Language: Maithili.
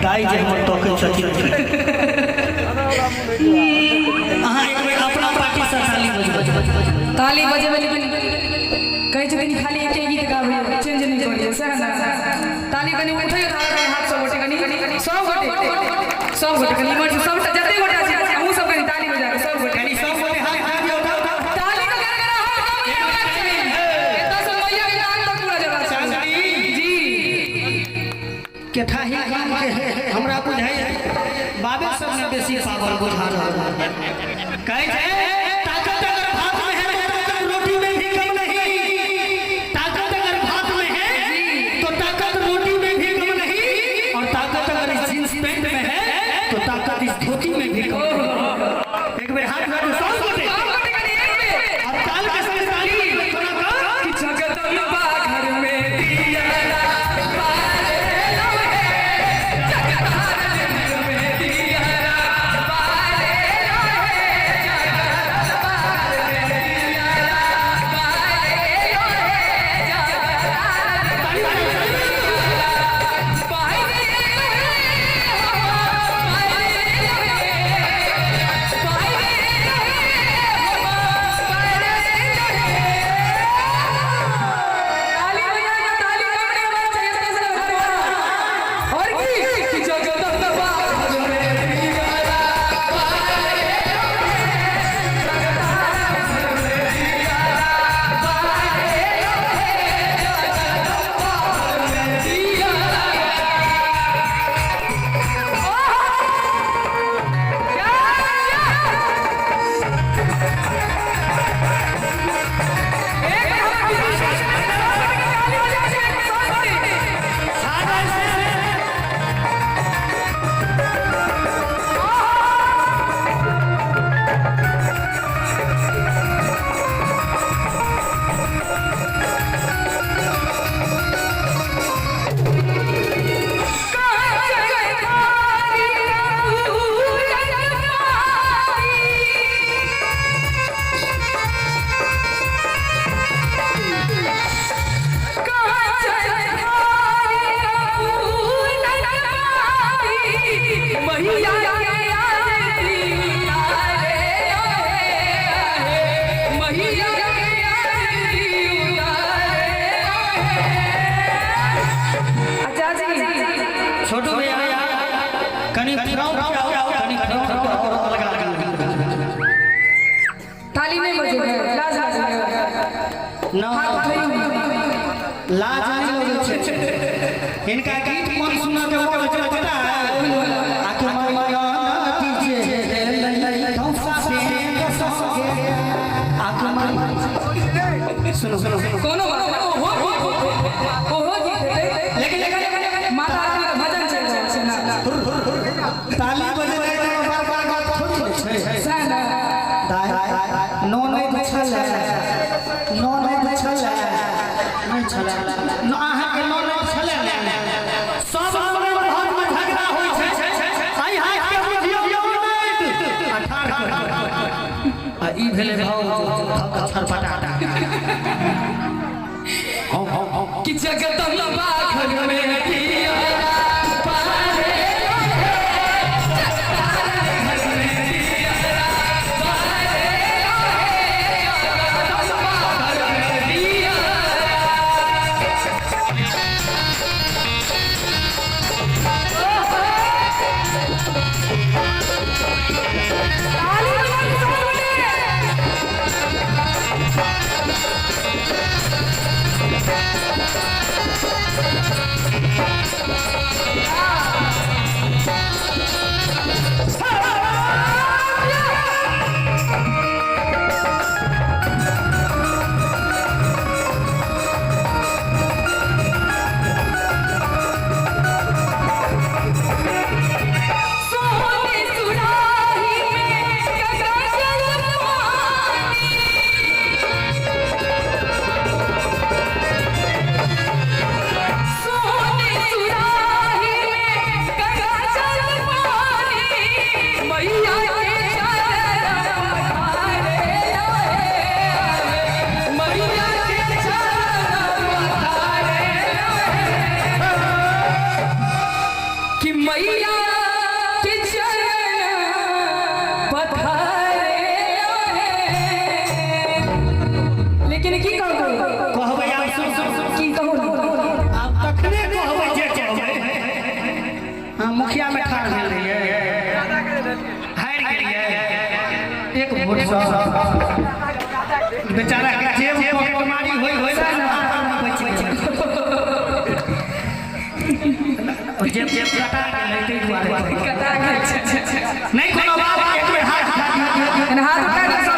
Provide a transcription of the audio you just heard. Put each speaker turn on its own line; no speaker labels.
दाई जे हमर तकै छथिन। अहाँ एक बेर अपना पार्टी से ताली बजबै।
ताली बजेबै, लेकिन कहै छथिन खाली एके गीत गाबै, चेंज नहि करियै, सएह ने? ताली कनि उठैयौ तऽ कनि हाथ सब गोटे, कनि सब गोटे, सब गोटे कनि इम्हर से सबटा जते गोटा छी, अहूँ सब कनि ताली बजा कऽ सब गोटे।
कनि सब गोटे हाथ उठा दियौ, उठाउ, उठाउ।
ताली के गड़गड़ाहट कम नहि हेबाक चाही। एतऽ से मैया के कान तक पूरा जेबाक चाही। जी।
केठाही गाम के हमरा बुझाइ बाबे सब ने बेसी पावर बुझा रहल है। कहै छै ताकत अगर भात में है तो ताकत रोटी में भी कम नहीं। ताकत अगर भात में है तो ताकत रोटी में भी कम नहीं, और ताकत अगर इस जींस पैंट में है तो ताकत इस धोती में भी कम नहीं। एक बेर हाथ उठा दियौ सब गोटे।
सब गोटे कनि एक बेर।
और ताल के संग ताली बजबै थोड़ा कम।
कि जगदम्बा घर में दिया बारे लो हे, जगदार घर में दिया बारे लो हे, जगदम्बा घर में दिया बारे लो हे, जगदार
ताली बजाउ, ताली बजाउ।
बारे हो, बारे लो हे, बारे लो हे, बारे लो हे। ताली बजा के ताली कम नहीं होना चाहिए स्पेशल घर। और की कि जगदम्बा घर में दिया बारे लो हे, जगदार घर में दिया बारे लो हे, जगदम्बा घर में दिया। ओहो! क्या एक बार हम ताली बजा के सब गोटे।
छोटू भैया, कनि फ्रंट आओ, कनि फ्रंट और अलगा।
ताली नहीं बजेबै, लाज लागैए।
न।
हाथ उठैयौ।
लाज नहि लगै छै। हिनका गीत कोन सुनऽ के मोन छै पता है? आके मैया दीजे धौसा बेंग संगे, आके मैया, सुनो सुनो।
कोनो ओहो ओहो गीत हेतै।
लेकिन लेकिन
माता रानी के भजन चलि रहल छै ने?
ताली बजेनाइ कोनो बड़का बात थोड़ी ने छै।
सएह ने?
दाइ ननैद छलै, ननैद छलै, नहि छलै? अहाँके ननैद छलै ने? सब ननैद घरमे झगड़ा होइ छै। आइ हाथ के बुझियौ ननैद आ ठाढ़ करू। आ ई भेलै भाउज छरपटा।
कि जगदम्बा घर में दिया बारे लो हे, जगदार घर में दिया बारे लो हे, जगदम्बा घर में दिया। ताली बजा के सब गोटे। मैया के चरण पथारे लेकिन की कहू?
कहबै आब, सुन सुन सुन।
की कहू?
आब तखने कहबै जे कहबै। हाँ, मुखिया में ठाढ़ भेल रहियै, हारि गेलियै एक वोट सँ। बेचारा के जेब पॉकेट मारी होय होय बचि गेल। जेब जेब कटा गेलै, ताहि दुआरे।
कटा गेल छै।
नहि कोनो बात, एक बेर हाथ उठा दियौ।
एना हाथ उठा।